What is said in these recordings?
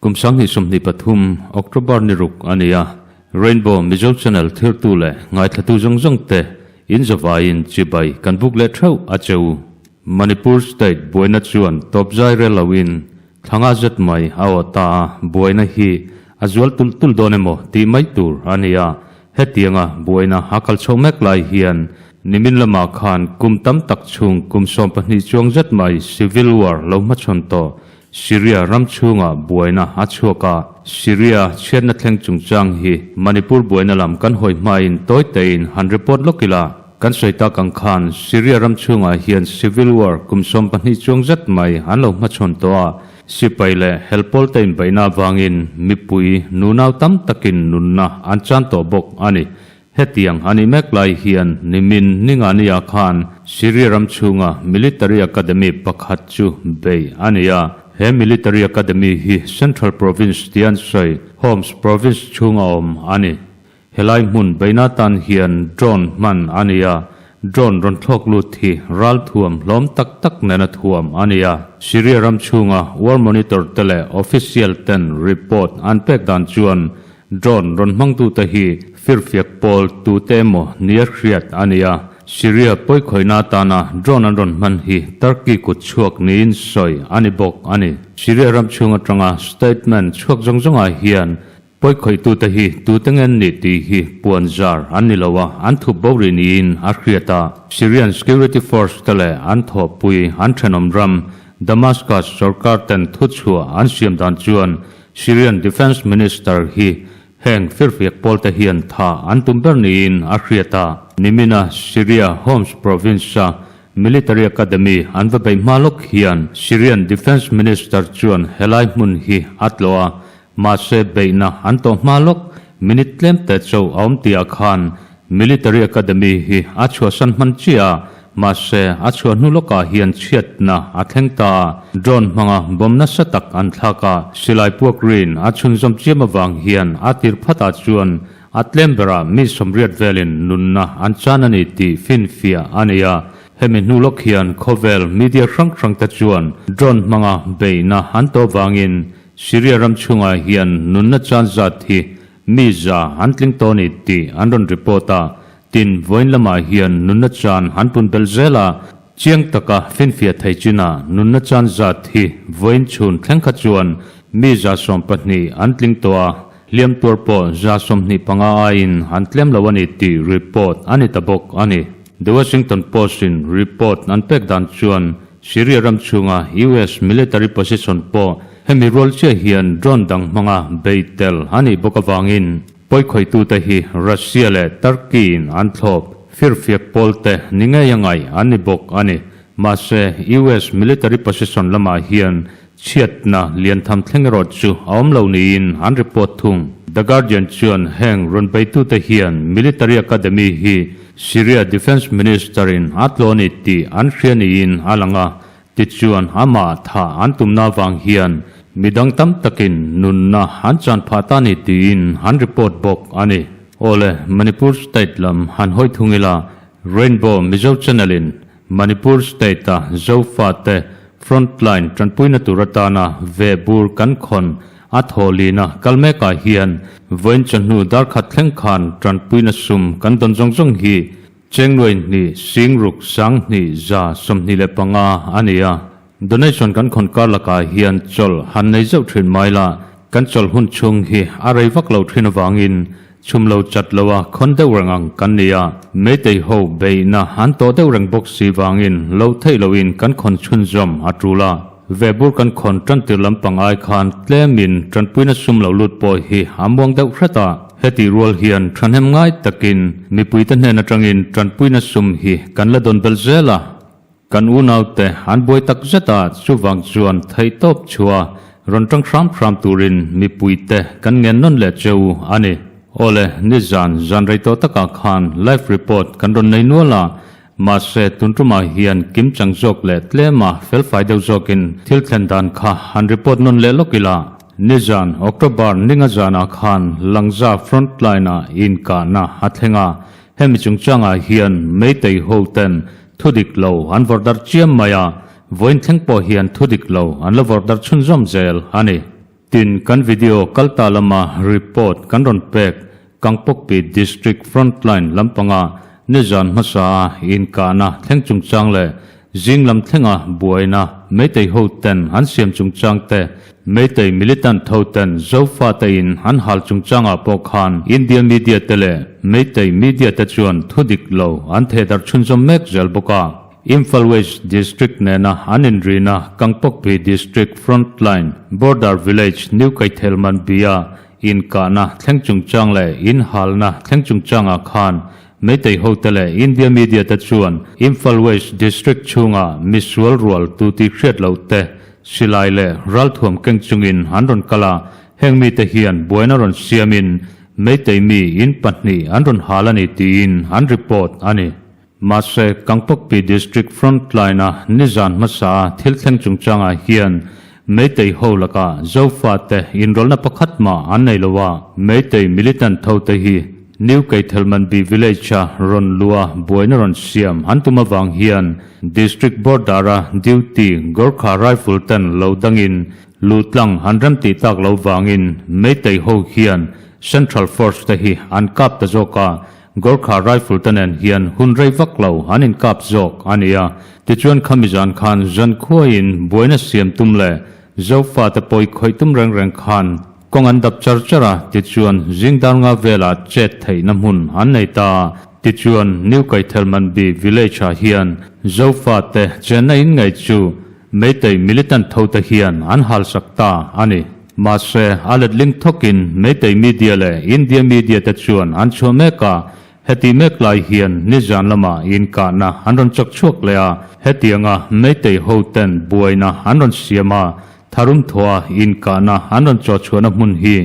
Kum 2023, October ni ruk a ni a, Rainbow Mizo Channel thirtu leh ngaithlatu zawng zawng te in zavaiin chibai kan buk leh theuh a che u. Manipur State buaina chuan tawp zai rel loin thlanga zet mai a awh ta a, buaina hi a zual tulh tulh dawn emaw tih mai tur a ni a, hetianga buaina a kal chho mek lai hian nimin lamah khan kum tam tak chhung kum 12 chuang zet mai civil war lo hmachhawn tawh Syria ram chhungah buaina a chhuak a, Syria chhiatna thleng chungchang hi Manipur buaina lam kan hawi hmain tawi tein han report lawk ila, kan sawi tak ang khan Syria ram chhungah hian civil war kum 12 chuang zet mai an lo hmachhawn tawh a, sipai leh helpawl te inbeihna avangin mipui nunau tam takin nunna an chan tawh bawk a ni. Hetiang a nih mek lai hian nimin Ningania khan Syria ram chhunga Military Academy pakhat chu bei a ni a. He Military Academy hi Central Province tia an sawi Homs Province chhunga awm a ni. Helai hmun beina tan hian drone hman a ni a, drone rawn thlawk lut hi ral thuam hlawm tak tak nena thuam a ni a. Syria ram chhunga War Monitor te leh official ten report an pek dan chuan Drone rawn hmangtute hi firfiak pawl tute emaw nia hriat a ni a, Syria pawikhawihna atana drone an rawn hman hi Turkey kut chhuak niin sawi a ni bawk a ni. Syria ram chhung atanga statement chhuak zawng zawngah hian pawikhawihtute hi tute nge an nih tih hi puan zar an ni lo a, an thup bo rih niin a hriat a. Syrian security force te leh an thawhpui an thenawm ram Damascus sorkar ten thuchhuah an siam dan chuan Syrian Defence Minister hi heng firfiak pawl te hian tha an tum ber niin a hriat a. Nimina Syria Homs Province-a Military Academy an va beih hma lawk hian Syrian Defence Minister chuan helai hmun hi a tlawh a, mahse beihna an tawh hma lawk minute tlem te chauh a awm tihah khan Military Academy hi a chhuahsan hman chiah a, mahse a chhuah hnu lawkah hian chhiatna a thleng ta a, drone hmanga bomb nasa tak an thlak a, silai puak rin a chhunzawm chiam avang hian a tir phatah chuan a tlem berah mi sawmriat velin nunna an chan a ni tih finfiah a ni a. Hemi hnu lawk hian khawvel media hrang hrang te chuan drone hmanga beihna an tawh vangin Syria ram chhungah hian nunna chan zat hi Mi za an tling tawh ni tih an rawn report a, tin vawiin lamah hian nunna chan an pun belh zel a, chiang taka finfiah thei chinah nunna chan zat hi vawiin chhun thleng kha chuan mi 12 an tling tawh a, hliam tuar pawh 25 aiin an tlem lo a ni tih report a ni ta bawk a ni. The Washington Post-in report an pek dan chuan Syria ram chhunga US military position pawh hemi rual chiah hian drone dang hmanga bei tel a nih bawk avangin pawikhawitute hi Russia leh Turkey-in an thlawp firfiak pawlte ni ngei a ngaih an ni bawk a ni. Mahse, US military position lamah hian chhiatna lian tham thleng erawh chu a awm lo niin an report thung. The Guardian chuan heng rawn beitute hian military academy hi Syria Defence Minister-in a tlaw ni tih an hria niin a lang a, tichuan amah thah an tumna avang hian midang tam takin nunna an chan phah ta ni tiin an report bawk a ni. Awle, Manipur State lam han hawi thung ila, Rainbow Mizo Channel-in Manipur State-a Zofate frontline tanpuina tur atana vehbur kan khawn a thaw lina kal mekah hian vawiin chawhnu darkhat thleng khan tanpuina sum kan dawn zawng zawng hi Chengnuai hnih Singruk 20 125 a ni a. Donation kan khawn kar lakah hian chawlh han nei zeuh thin mai la, kan chawlh hun chhung hi a rei vak lo thin avangin chhum lo chat lo a khawn deuh reng ang kan ni a. Meitei ho beihna an tawh deuh reng bawk si vangin lo theih loin kan khawn chhunzawm a tul a. Vehbur kan khawn tantir lampang ai khan tlemin tanpuina sum lo lut pawh hi a muang deuh hret a. Heti rual hian thahnem ngai takin mipuite hnen atangin tanpuina sum hi kan la dawn belh zel a. Kan unaute an buai tak zet a, chuvang chuan theihtawp chhuah rawn tang hram hram turin mipuite kan ngen nawn leh cheu a ni. Awle, nizan zan rei tawh takah khan live report kan rawn nei nual a, mahse tun tumah hian kim chang zawk leh tlema felfai deuh zawkin thil thlen dan kha han report nawn leh lawk ila. Nizan October ninga zanah khan Langza frontline-ah inkahna a thleng a, hemi chungchangah hian Meitei hoten Thu dik lo an vawrh darh chiam mai a, vawiin thleng pawh hian thu dik lo an la vawrh darh chhunzawm zel a ni. Tin, kan video kal ta lama report kan rawn pek Kangpokpi District Frontline lampanga nizan hmasa a inkahna thleng chungchang leh zing lam thlenga buaina Meitei ho ten an siam chungchang te, Meitei militant ho ten Zofa te in an hal chungchangah pawh khan India media te leh Meitei media te chuan thu dik lo an thehdarh chhunzawm mek zel bawk a. Imphal West District nena an inrina Kangpokpi District Frontline Border Village New Keithelmanbi-a inkahna thleng chungchang leh inhalna thleng chungchangah khan Meitei hote leh India media te chuan Imphal West District chhunga misual rual tu tih hriat loh te silai leh ralthuam keng chungin an rawn kal a, heng mite hian buaina rawn siamin Meitei mi in pahnih an rawn hal a ni tiin an report a ni. Mahse, Kangpokpi District Frontline-a nizan hmasa thil thleng chungchangah hian Meitei ho lakah Zofate inrawlhna pakhat mah an nei lo a, Meitei militant hote hi New Keithelmanbi Village-a rawn luha buaina rawn siam an tum avang hian District Border-a duty Gorkha Rifle ten lo dangin luhtlang an remtih tak lo vangin Meitei ho hian Central Force te hi an kap ta zawk a, Gorkha Rifle te nen hian hun rei vak lo an inkap zawk a ni a, tichuan khami zan khan zankhuaiin buaina siam tum leh Zofa te pawi khawih tum reng reng khan kawng an dap char char a, tichuan zingdar nga velah chet theihna hmun an nei ta a, tichuan New Kaithelmanbi Village ah hian Zofa te chenna in ngei chu Meitei militant ho te hian an halsak ta a ni. Mahse, a letling thawkin Meitei media leh India media te chuan an chhuah mek a, heti mek lai hian nizan lamah inkahna an rawn chawk chhuak leh a, hetianga Meitei ho ten buaina an rawn siam a, tharum thawha inkahna an rawn chawh chhuahna hmun hi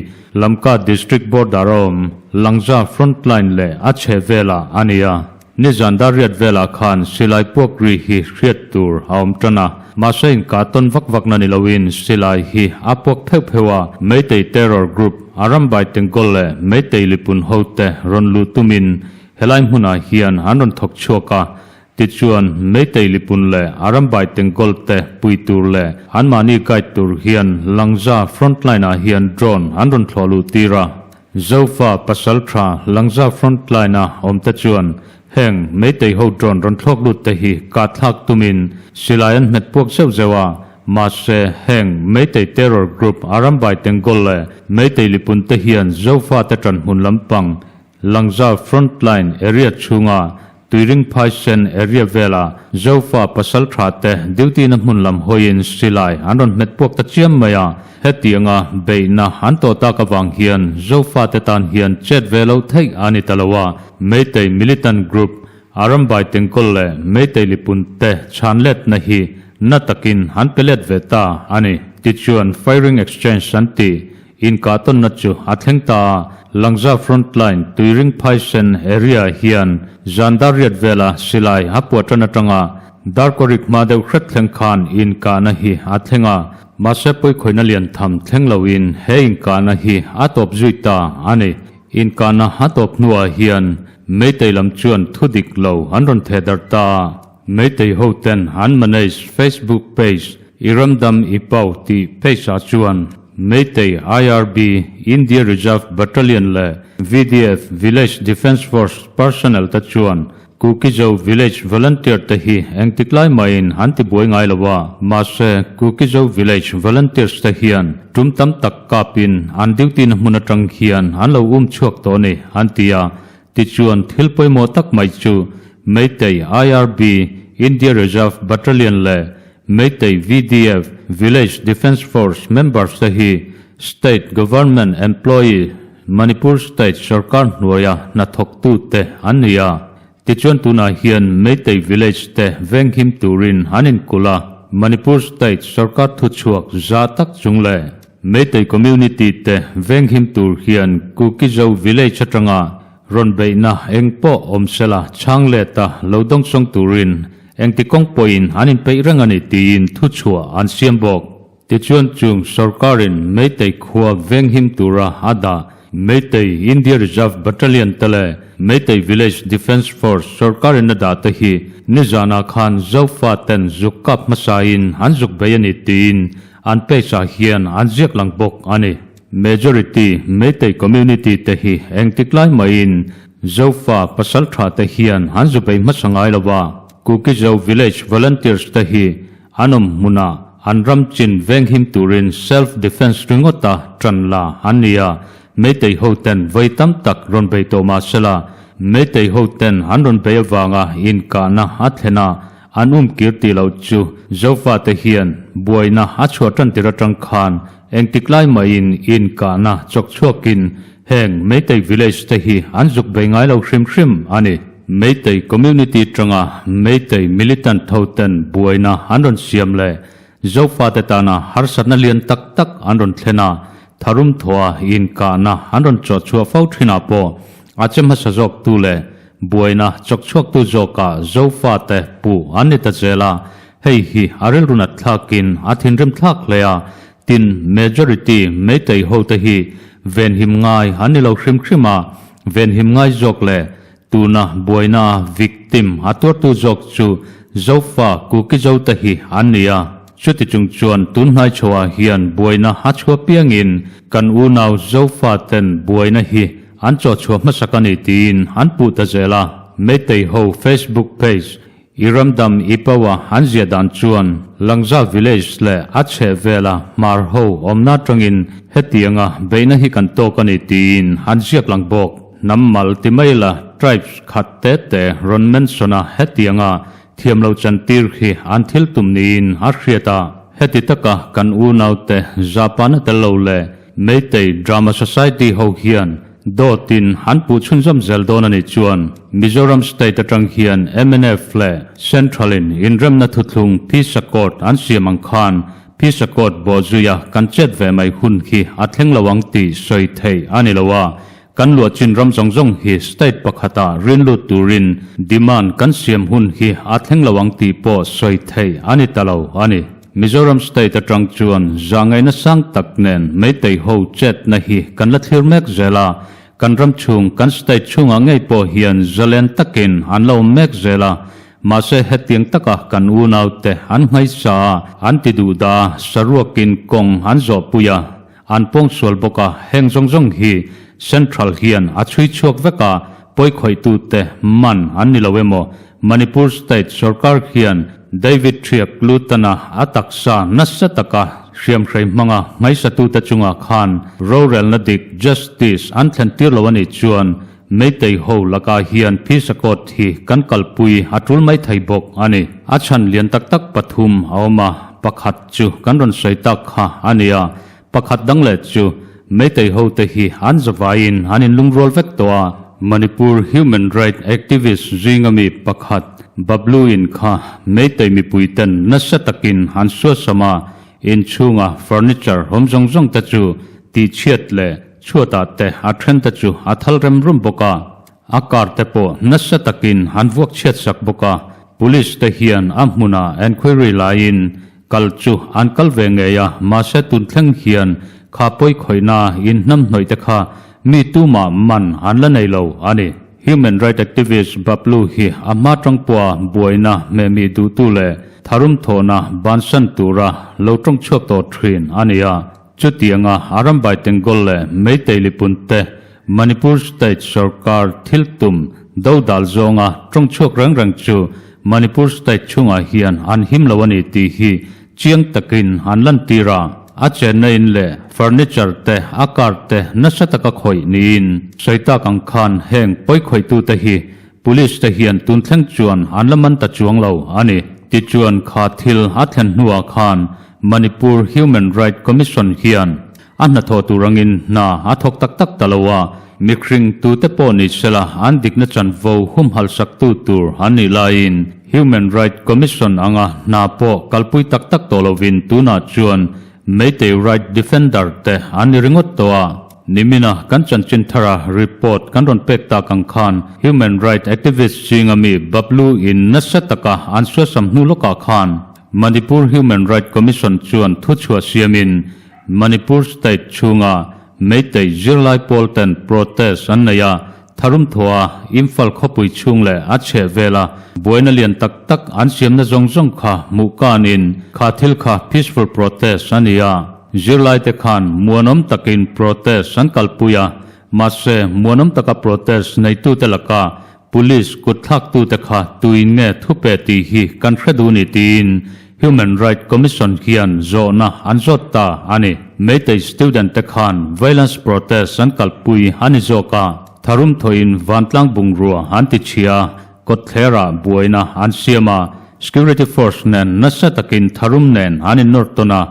Lamka District border a awm Langza frontline leh a chhehvelah a ni a. Nizan dar riat velah khan silai puak ri hi hriat tur a awm tan a, mahse inkah tawn vak vak na ni loin silai hi a puak pheuh pheuh a, Meitei terror group Arambai Tengkawl leh Meitei Lipun hote rawn luh tumin helai hmunah hian an rawn thawk chhuak a, tichuan Meitei Lipun leh Arambai Tengkawl te pui tur leh anmahni guide tur hian Langza frontline ah hian drone an rawn thlawh luh tir a. Zofa pasal tha Langza frontline a awm te chuan heng Meitei ho drone rawn thlawk lut te hi kah thlak tumin silai an hmet puak zeuh zeuh a, mahse heng Meitei terror group Arambai Tengol leh Meitei Lipun te hian Zofa te ṭan hmun lampang Langza frontline area chhunga Tuiring phaisen area vela Zofa pasal tha te duty na hmun lam hawiin silai an rawn hmet puak ta chiam mai a, hetianga beihna an tawh tak avang hian Zofa te tan hian chet ve lo theih a ni ta lo a, Meitei militant group Arambai Tengkawl leh Meitei Lipun te chhan letna hi na takin an pe let ve ta a ni. Tichuan firing exchange an ti Inkahtawnna chu a thleng ta a, Langza Frontline Tuiring Phaisen area hian zan dar riat vela silai a puah tan atanga Darkawrik hma deuh hret thleng khan inkahna hi a thleng a, mahse pawikhawihna lian tham thleng loin he inkahna hi a tawp zui ta a ni. Inkahna a tawp hnuah hian Meitei lam chuan thu dik lo an rawn theh darh ta a, Meitei ho ten an manage Facebook page I Ramdam I Pau tih page ah chuan Meitei IRB, India Reserve Battalion leh VDF, Village Defence Force, personnel te chuan Kukizo Village Volunteer te hi engtik lai mahin an ti buai ngai lo a, mahse Kukizo Village Volunteers te hian tum tam tak kapin an duty na hmun atang hian an lo um chhuak tawh a ni an ti a. Tichuan thil pawimawh tak mai chu Meitei IRB, India Reserve Battalion leh Meitei VDF, Village Defence Force, members te hi State Government Employee, Manipur State sorkar hnuaia hnathawktu te an ni a. Tichuan tunah hian Meitei Village te venghim turin an inkulh a, Manipur State sorkar thuchhuak za tak chung leh Meitei Community te venghim tur hian Kukizo Village atanga rawn beihna eng pawh awm sela chhang leta lo dawngsawng turin Engti kawng pawhin an inpeih reng a ni tiin thuchhuah an siam bawk. Tichuan chung sorkarin Meitei khua venghim tura a dah Meitei India Reserve Battalion te leh Meitei Village Defence Force sorkarin a dah te hi nizanah khan Zofa ten zuk kap hmasain an zuk bei a ni tiin. an page ah hian an ziak lang bawk a ni. Majority Meitei community te hi engtik lai maiin Zofa pasal tha te hian an zu bei hmasa ngai lo a, Kuki-Zo Village Volunteers te hi an awm hmunah an ram chin venghim turin self defence ringawta tan la an ni a, Meitei ho ten vawi tam tak rawn bei tawh mah sela, Meitei ho ten an rawn bei avanga inkahna a thlen a, an um kir tih loh chu Zofate hian buaina a chhuah tan tir atang khan engtik lai mahin inkahna chawk chhuakin heng Meitei village te hi an zuk bei ngai lo hrim hrim a ni. Meitei community tanga Meitei militant ho ten buaina an rawn siam leh Zofate tana harsatna lian tak tak an rawn thlen a, tharum thawha inkahna an rawn chawh chhuah fo thinah pawh a che hmasa zawktu leh buaina chawk chhuaktu zawkah Zofate puh an ni ta zel a, hei hi a rilru nat thlakin a thinrim thlak hle a, tin majority Meitei hote hi venhim ngai an ni lo hrim hrim a, venhim ngai zawk leh Tuna buaina victim a tuartu zawk chu Zofa Kuki-Zo te hi an ni a. Chuti chung chuan tun hnai chhoah hian buaina a chhuah piangin kan unau Zofa ten buaina hi an chawhchhuah hmasak a ni tiin an puh ta zel a. Meitei ho Facebook page I ramdam i power an ziah dan chuan Langza village leh a chheh vela hmar ho awmna atangin hetianga beihna hi kan tawk a ni tiin an ziak lang bawk. Hnam mal ti mai la tribes khat te te rawn mention a hetianga thiam lo chantir hi an thil tum niin a hriat a. Heti taka kan unaute Japan a tel lo leh Meitei Drama Society ho hian Dawtin an puh chhunzawm zel dawn a nih chuan Mizoram State atang hian mnf leh Central in inremna thuthlung Peace Accord an siam ang khan Peace Accord bawhzuia kan chet ve mai hun hi a thleng lo ang tih sawi theih a ni lo a, kan luah chin ram zawng zawng hi state pakhata rinlut turin demand kan siam hun hi a thleng lo ang tih pawh sawi theih a ni ta lo a ni. Mizoram state atang chuan zahngaihna sang tak nen Meitei ho chetna hi kan la thlir mek zel a, kan ram chhung, kan state chhungah ngei pawh hian zalen takin an la awm mek zel a, mahse hetiang taka kan unaute an nghaisa a, an ti duh dah a, saruakin kawng an zawhpui a, an pawngsual bawk a, heng zawng zawng hi Central hian a chhui chhuak vek a, pawikhawihtute man an ni lo emaw Manipur state sorkar hian David Thiak Lutana a taksa nasa taka hriamhrei hmanga nghaisatute chungah khan rorelna dik, justice, an thlen tir lo a nih chuan Meitei ho lakah hian Phisakawt hi kan kalpui a tul mai thei bawk a ni. A chhan lian tak tak pathum a awm a, pakhat chu kan rawn sawi tak kha a ni a, Pakhat dang leh chu Meitei hote hi an zavaiin an inlungrual vek tawh a, Manipur human right activist zinga mi pakhat Bablu in kha Meitei mipui ten nasa takin an suasam a, inchhunga furniture awm zawng zawng te chu tihchhiat leh chhuatah te a then te chu a thal rem rum bawk a. A car te pawh nasa takin an vuak chhiat sak bawk a, Police te hian a hmunah enquiry laiin kal chu an kal ve ngei a, mahse tun thleng hian kha pawi khawihna in hnamhnawih te kha mi tumah man an la nei lo a ni. Human right activist Bablu hi a hma tang pawha buaina hmehmih duhtu leh tharum thawhna bansan tura lo tawng chhuak tawh thin a ni a, chutianga a rambai Tenggol leh Meitei lipun te Manipur State sorkar thil tum dodal zawnga tawng chhuak reng reng chu Manipur State chhungah hian an him lo a ni tih hi chiang takin an lantir a. A chenna in leh furniture te, a car te nasa taka khawih niin sawi tak ang khan heng pawikhawih-tute hi Police te hian tun thleng chuan an la man ta chuang lo a ni. Tichuan kha thil a thlen hnuah khan Manipur Human Right Commission hian A hnathawh tur angin hna a thawk tak tak ta lo a, mihring tute pawh ni sela an dikna chanvo humhalh saktu tur an nih laiin Human Right Commission anga hna pawh kalpui tak tak tawh lovin tunah chuan Meitei Right Defender te an ni ringawt tawh a. Nimina kan chanchin thara report kan rawn pek tak ang khan Human Right Activist zinga mi Bablu in nasa taka an suasam hnu lawkah khan Manipur Human Right Commission chuan thuchhuah siamin Manipur state chhunga Meitei zirlai pawl ten protest an nei a. Tharum thawha Imphal khawpui chhung leh a chheh vela buaina lian tak tak an siamna zawng zawng kha hmuh kanin kha thil kha peaceful protest a ni a. Zirlaite khan muanawm takin protest an kalpui a, mahse muanawm taka protest neitute laka Police kut thlaktute kha tuin nge thupe tih hi kan hre duh ni tiin Human Right Commission hian zawhna an zawt ta a ni. Meitei student te khan violence protest an kalpui a ni zawk a, tharum thawhin vantlang bungrua an ti chhia a, kawtthlerah buaina an siam a, security force nen nasa takin tharum nen an innawr tawn a,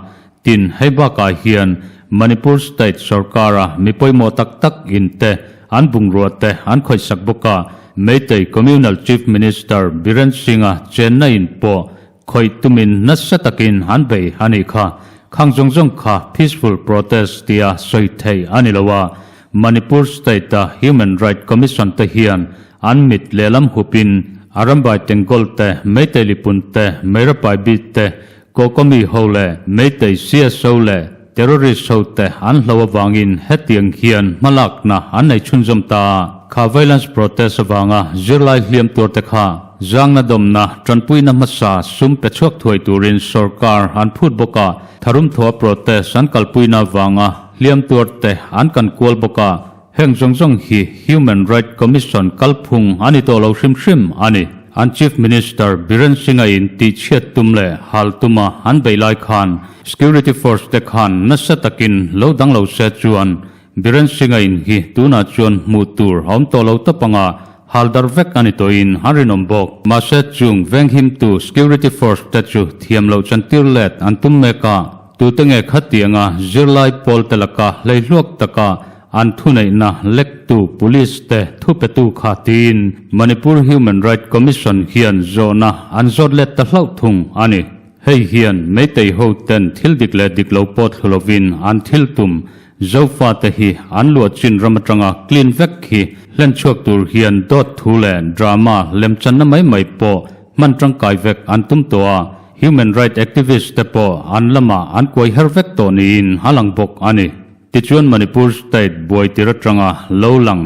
Tin, hei bakah hian Manipur State sorkara mi pawimawh tak tak in te an bungrua te an khawihsak bawk a, Meitei Communal Chief Minister Biren Singh-a chenna in pawh khawih tumin nasa takin an bei a nih kha. Khang zawng zawng kha peaceful protest tia sawi theih a ni lo a, Manipur State-a Human Right Commission te hian an mit lehlam hupin Arambai Tengol te, Meitei Lipun te, Meirapai Bit te, Kokomi ho leh Meitei CSO leh terrorist ho te an hlo avangin hetiang hian hmalakna an nei chhunzawm ta a. Kha violence protest avanga zirlai hliam tuar te kha zangna dawmna tanpuina hmasa sum pe chhuak thuai turin sorkar an phut bawk a, tharum thawha protest an kalpuina avanga hliam tuar te an kan kual bawk a. Heng zawng zawng hi Human Right Commission kalphung a ni tawh lo hrim hrim a ni. An Chief Minister Biren Singh-a in tihchhiat tum leh hal tuma an beih lai khan Security Force te khan nasa takin lo dang lo se chuan Biren Singh-a in hi tunah chuan hmuh tur a awm tawh lo tawp anga hal dar vek a ni tawhin an rinawm bawk. Mahse chung venghimtu Security Force te chu thiam loh chantir let an tum mek a, tute nge khatianga zirlai pawl te laka hleihluak taka An thuneihna lektu Police te thupetu kha tiin Manipur Human Right Commission hian zawhna an zawt let ta hlauh thung a ni. Hei hian Meitei ho ten thil dik leh dik lo pawh thlu lovin an thil tum Zofa te hi an luah chin ram atanga clean vek hi hlen chhuak tur hian dawt thu leh drama lemchanna mai mai pawh hman tangkai vek an tum tawh a, Human Right Activist te pawh an lamah an kuai her vek tawh niin a lang bawk a ni. Tichuan Manipur State buai tir atanga lo lang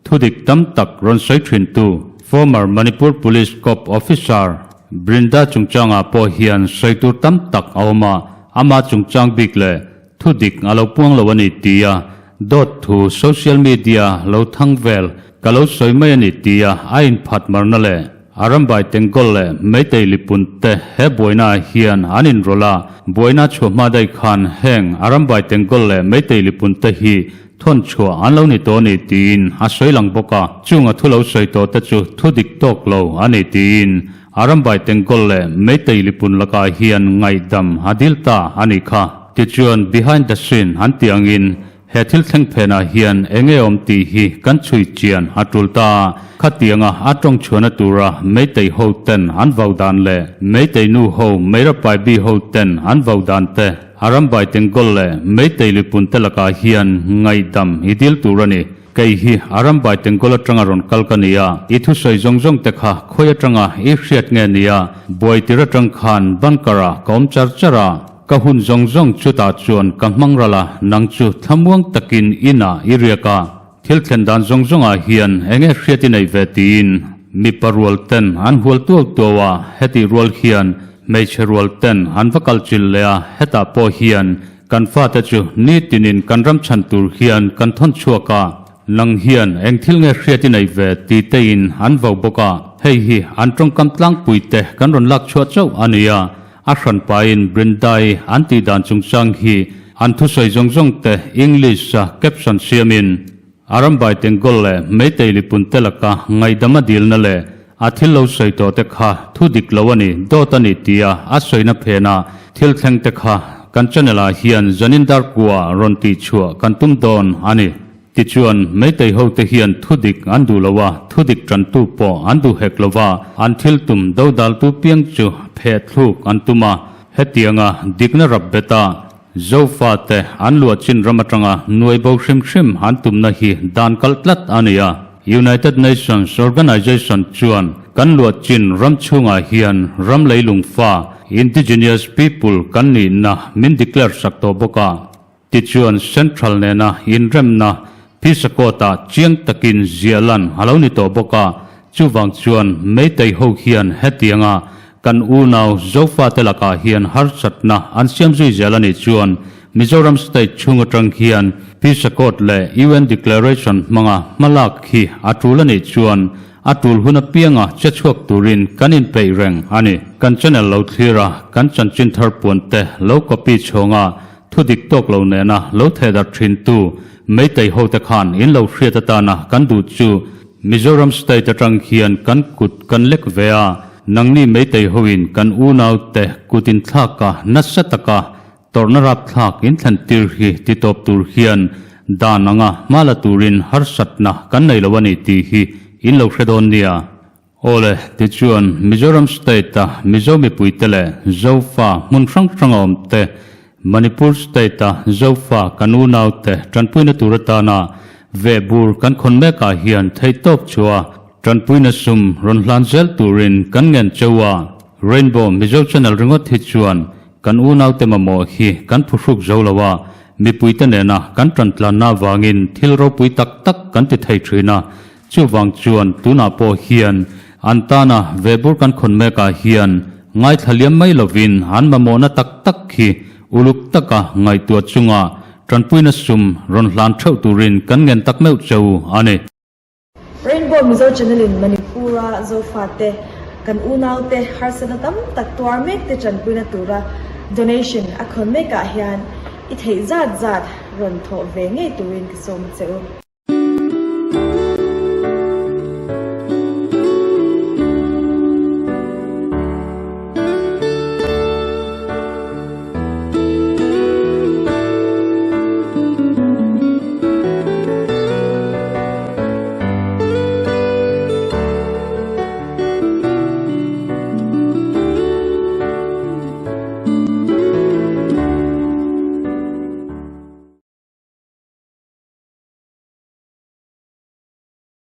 thudik tam tak rawn sawi thintu former Manipur Police Cop Officer Brinda chungchangah pawh hian sawi tur tam tak a awm a, ama chungchang bik leh thudik a lo puang lo a ni tia dawt thu social media lo thang vel ka lo sawi mai a ni tia a inphat marna leh A rambai Tengkawl leh Meitei Lipun te he buaina ah hian an inrawlh a, buaina chhuah hma daih khan heng a rambai Tengkawl leh Meitei Lipun te hi thawn chhuah an lo ni tawh a ni tiin a sawi lang bawk a, chung a thu lo sawi tawh te chu thu dik tawk lo a ni tiin a rambai Tengkawl leh Meitei Lipun lakah hian ngaihdam a dil ta a nih kha. Tichuan behind the scene an tih angin He thil thleng phenah hian eng nge awm tih hi kan chhui chian a tul ta a, khatianga a tawng chhuahna tura Meitei ho ten an vau dan leh Meitei nu ho Meirapai ho ten an vau dan te, a rambai Tengkawl leh Meitei lipun te lakah hian ngaihdam i dil tur a ni. Kei hi a rambai Tengkawl atanga rawn kal ka ni a, i thusawi zawng zawng te kha khawi atanga i hriat nge ni a, buai tir atang khan bunker ah ka awm char char a, Ka hun zawng zawng chutah chuan ka hmang ral a, nang chu thlamuang takin inah i riak a, thil thlen dan zawng zawngah hian eng nge hriat i neih ve tiin mipa rual ten an hual tuau tuau a, hetih rual hian hmeichhe rual ten an va kal chilh leh a, hetah pawh hian kan fate chu nitinin kan ram chhan tur hian kan thawn chhuak a, nang hian eng thil nge hriat i neih ve ti tein an vau bawk a, hei hi an tawngkam tlangpui te kan rawn lak chhuah chauh a ni a. A hran pahin Brindai an tih dan chungchang hi an thusawi zawng zawng te English-a caption siamin Arambai Tengkawl leh Meitei Lipun te laka ngaihdam a dilna leh a thil lo sawi tawh te kha thu dik lo a ni, dawt a ni tia a sawina phena thil thleng te kha kan channel ah hian zanin dar kua rawn tih chhuah kan tum dawn a ni. Tichuan, Meitei hote hian thudik an duh lo a, thudik tantu pawh an duh hek lo va, an thil tum dodaltu piang chu pheh thluk an tum a. Hetianga dikna rap bet a, Zofate an luah chin ram atanga nuai bo hrim hrim an tumna hi dan kalh tlat a ni a. United Nations Organization chuan kan luah chin ram chhungah hian ram leilung fa, indigenous people, kan nihna min declare sak tawh bawk a. Tichuan Central nena inremna, Phisa court ah chiang takin ziah lan a lo ni tawh bawk a, chuvang chuan Meitei ho hian hetianga kan unau Zofate lakah hian harsatna an siam zui zel a nih chuan Mizoram state chhung atang hian Phisa court leh UN declaration hmanga hmalak hi a tul a nih chuan A tul hun apianga che chhuak turin kan inpeih reng a ni. Kan channel lo thlir a, kan chanchin thar puan te lo copy chhawnga thu dik tawk lo nena lo thehdarh thin tu Meitei ho te khan in lo hriat atana kan duh chu Mizoram state atang hian kan kut kan lek ve a, nangni Meitei ho in kan unau te kut in thlak a nasa taka Tawrhna rapthlak in thlen tir hi ti tawp tur hian dan anga hma la turin harsatna kan nei lo a ni tih hi in lo hre dawn nia. Awle, tichuan Mizoram state a Mizo mipuite leh Zofa hmun hrang hrang a awm te, Manipur state a Zofa kan unaute tanpuina tur atana vehbur kan khawn mekah hian theihtawp chhuah tanpuina sum rawn hlan zel turin kan ngen cheu a, Rainbow Mizo channel ringawt hi chuan Kan unaute mamawh hi kan phuhruk zo lo a, mipuite nena kan tantlanna avangin thil ropui tak tak kan ti thei thin a, chuvang chuan tunah pawh hian an tana vehbur kan khawn mekah hian ngaithla liam mai lovin an mamawhna tak tak hi uluk taka ngaihtuah chunga tanpuina sum rawn hlan theuh turin kan ngen tak meuh cheu a ni. Rainbow Mizo Channel in Manipur-a Zofate kan unaute harsatna tam tak tuar mek te tanpuina tura donation a khawn mekah hian i theih zat zat rawn thawh ve ngei turin ka sawm a che u.